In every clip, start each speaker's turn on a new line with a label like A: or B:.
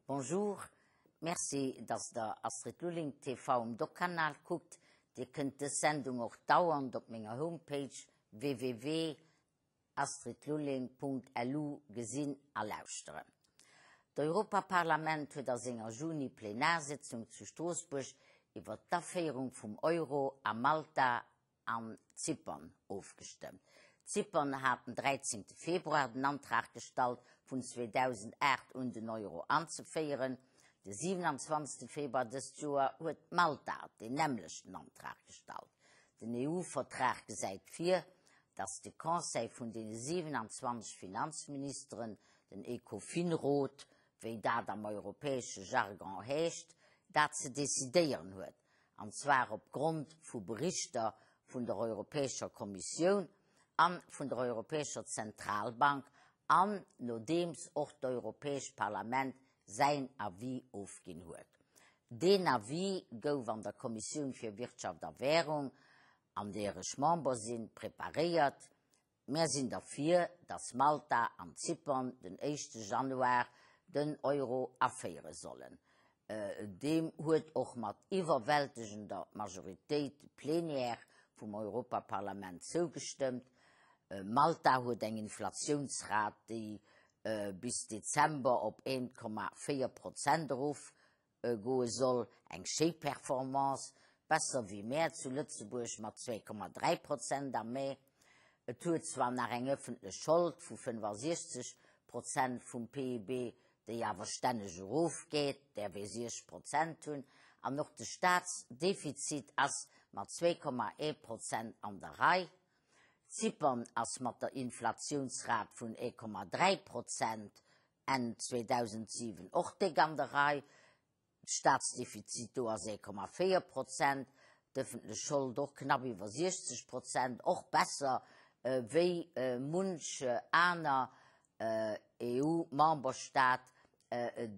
A: Bonjour, Merci dass der Astrid Lulling TV um Doc-Kanal kuckt. Dir kënnt dës Sendung och dauernd op menger Homepage www.astridlulling.lu gesinn a lauschteren. D'Europaparlament huet a senger Juni-Plenarsitzung zu Stroossbuerg iwwer d'Aféierung vum Euro a Malta an Zypern ofgestëmmt. Zypern hat den 13 Februar den Antrag gestallt, vun 2008 un den Euro anzeféieren. De 27 Februar dëst Joer huet Malta deen nämmlechten Antrag gestallt. Den EU-Vertrag gesäit vir, datt de Conseil vun deene 27 Finanzministeren, den Ecofin-Rot, wéi dat am europäesche Jargon heescht, dat ze decidéieren huet. an zwar op Grond vu Berichter vun der Europäescher Kommissioun a vun der Europäescher Zentralbank an nodeems och d'Europäescht Parlament säin Avis ofginn huet. Deen Avis gouf an der Kommissioun fir Wirtschaft a Währung, an deer ech Member sinn, preparéiert. Mär sinn derfir, datt Malta an Zypern den éischte Januar den Euro aféiere sollen. Deem huet och mat iwwerwältegender Majoritéit d'Plenière vum Europaparlament zougestëmmt. Malta huet eng Inflatiounsrat, déi bis Dezember op 1,4 Prozent erof goe soll. Eng schéi Performance, besser wéi mär zu Lëtzebuerg mat 2,3 Prozent am Mee. Et huet zwar nach eng ëffentlech Schold vu 65 Prozent vum PIB, déi awer stänneg erofgeet, däerf ee 60 Prozent hunn, an och de Staatsdefizit ass mat 2,1 Prozent an der Rei. Zypern ass mat der Inflatiounsrat vun 1,3 Prozent Enn 2007 och déck an der Rei. D'Staatsdefizit do ass 1,4 Prozent, d'ëffentlech Schold och knapp iwwer 60 Prozent, och besser wéi munch aner EU-Memberstaat,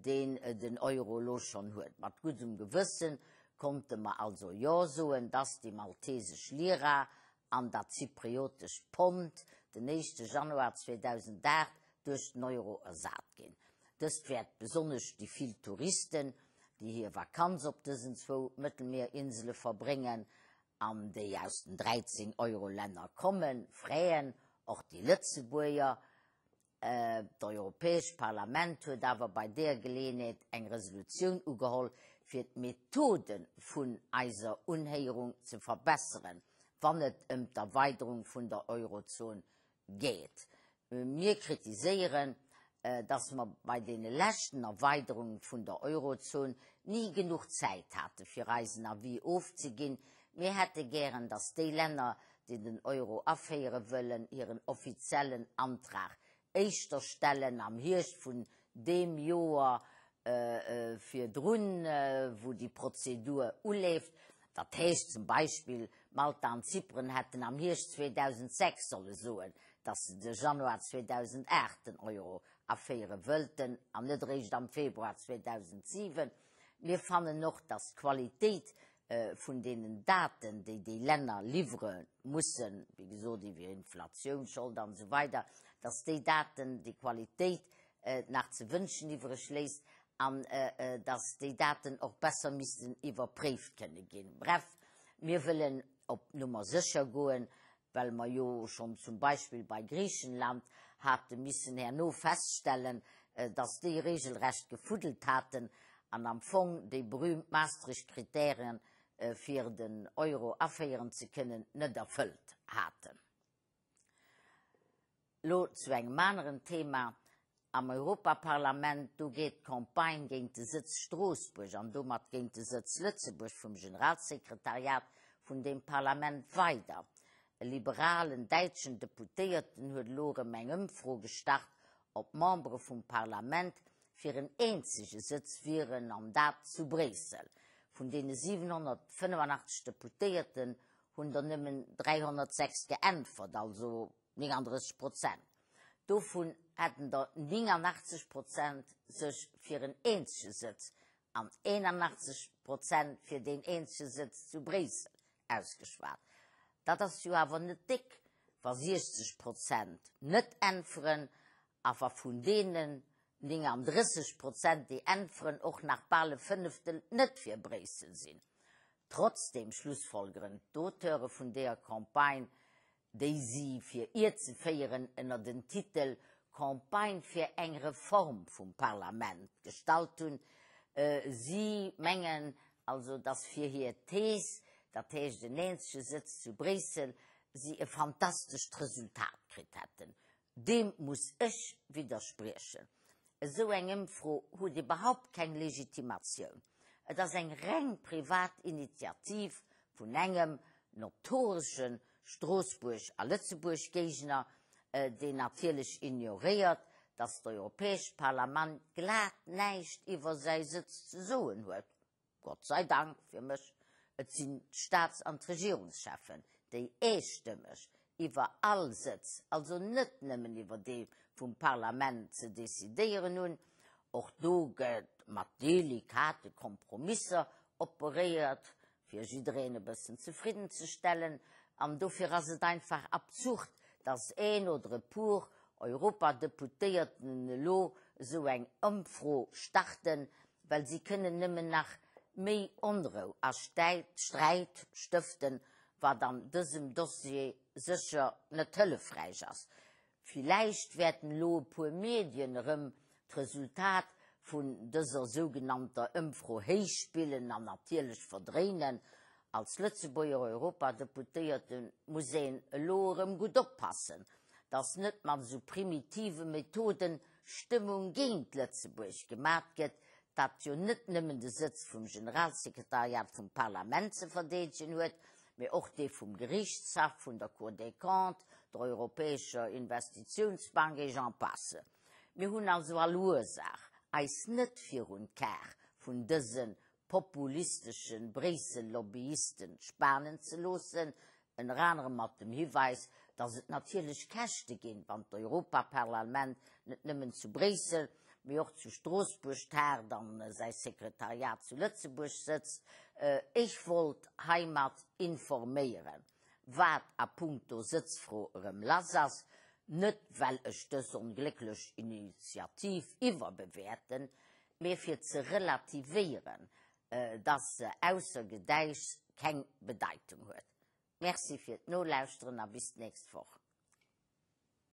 A: deen den Euro elo schonn huet. Mat guddem Gewësse konnte mer also Jo soen, dass déi maltesesch Lira an dat zypriotescht Pond den éischte Januar 2008 duerch den Euro ersat ginn. Dëst wäert besonnesch déi vill Touristen, déi hir Vakanz op dësen zwou Mëttelmierinsele verbréngen an déi aus den 13 Euro-Länner kommen, freeën, och déi Lëtzebuerger. D'Europäescht Parlament huet awer bei deer Geleeënheet eng Resolutioun ugeholl, fir d'Methode vun eiser Unhéierung ze verbesseren, wann et ëm d'Erweiderung vun der Eurozon geet. Mir kritiséieren, dass mer bei deene leschten Erweiderunge vun der Eurozon ni genuch Zäit hate fir eisen Avis ofzeginn. Mir hätte gären, dass déi Länner, déi den Euro aféiere wëllen, hiren offiziellen Antrag éischter stellen am Hierscht vun deem Joer virdrun, wou déi Prozedur uleeft. Dat heescht zum Beispill, Malta an Zypern hätten am Hierscht 2006 solle soen, datt se de Januar 2008 den Euro aféiere wëllten an net eréischt am Februar 2007. Mir fannen och, datt d'Qualitéit vun deenen Daten, déi déi Länner liwwere mussen, wéi gesot iwwer Inflatioun, Schold an esou weider, dass déi Daten, déi Qualitéit nach ze wënschen iwwreg léisst an dass déi Daten och besser missten iwwerpréift kënne ginn. Bref, mir wëllen op Nummer sécher goen, well mer jo schonn zum Beispill bei Griichenland hate missen herno feststellen, dass déi regelrecht gefuddelt haten an am Fong déi berühmt Maastricht-Kriterien, fir den Euro aféieren ze kënnen, net erfëllt haten. Lo zu engem aneren Thema, Am Europaparlament, do geet d'Campagne géint de Sëtz Stroossbuerg an domat géint de Sëtz Lëtzebuerg vum Generalsekretariat vun deem Parlament weider. E liberalen däitschen Deputéierten huet elo erëm eng Ëmfro gestart, ob d'Membere vum Parlament fir en eenzege Sëtz wieren, an dat zu Bréissel. Vun deene 785 Deputéierten hunn der nëmmen 306 geäntwert, also 39 Prozent. Dovun hätten der 89 Prozent sech fir en eenzege Sëtz an 81 Prozent fir deen eenzege Sëtz zu Bréissel ausgeschwat. Dat ass jo awer net déck, wa 60 Prozent net äntweren a wa vun deenen. 39 Prozent, déi äntweren, och nach bal e Fënneftel net fir Bréissel sinn. Trotzdeem schlussfolgeren d'Auteure vun deeër Campagne, déi si fir ierzeféieren ënner den Titel Campagne fir eng Reform vum Parlament gestallt hunn, si mengen also, datt fir hir Thees, dat heescht en eenzege Sëtz zu Bréissel, si e fantastescht Resultat kritt hätten. Deem muss ech widderspriechen. Esou eng Ëmfro huet iwwerhaupt keng Legitimatioun. Et ass eng reng privat Initiativ vun engem notoresche Stroossbuerg a Lëtzebuerg-Géigner, deen natierlech ignoréiert, datt d'Europäescht Parlament glat näischt iwwer säi Sëtz ze soen huet. Gott sei Dank fir mech, et sinn d'Staats an d'Regierungscheffen, déi eestëmmeg iwwer all Sëtz, also net nëmmen iwwer dee vum Parlament, ze decidéieren hunn. Och do gëtt mat delikate Kompromisser operéiert, fir jiddereen e bëssen zefridden ze stellen. An dofir ass et einfach absurd, datt een oder e puer Europadeputéierten elo esou eng Ëmfro starten, well si kënnen nëmmen nach méi Onrou a Sträit stëften, wat an dësem Dossier sécher net hëllefräich ass. Villäicht wäerten elo e puer Medien erëm d'Resultat vun dëser sougenannter Ëmfro héichspillen an natierlech verdréinen. Als Lëtzebuerger Europadeputéierte muss een elo erëm gutt oppassen, datt net mat esou primitive Methoden Stëmmung géint Lëtzebuerg gemat gëtt, dat jo net nëmmen de Sëtz vum Generalsekretariat vum Parlament ze verdeedegen huet, mee och dee vum Geriichtshaff, vun der Cour des Comptes, der Europäescher Investitiounsbank et j'en passe. Mir hunn also all Ursaach, eis net virun d'Kar vun dëse populistesche Bréissel-Lobbyisten spanen ze loossen, ënner anerem mat dem Hiweis, datt et natierlech Käschte ginn, wann d'Europaparlament net nëmmen zu Bréissel, mee och zu Stroossbuerg taagt an säi Sekretariat zu Lëtzebuerg sëtzt. Ech wollt heimat informéieren, wat a puncto Sëtzfro erëm lass ass, net well ech dës onglécklech Initiativ iwwerbewäerten, mee fir ze relativéieren, dass se ausser Gedäischs keng Bedeitung huet. Merci fir d'Nolauschteren a bis d'nächst Woch.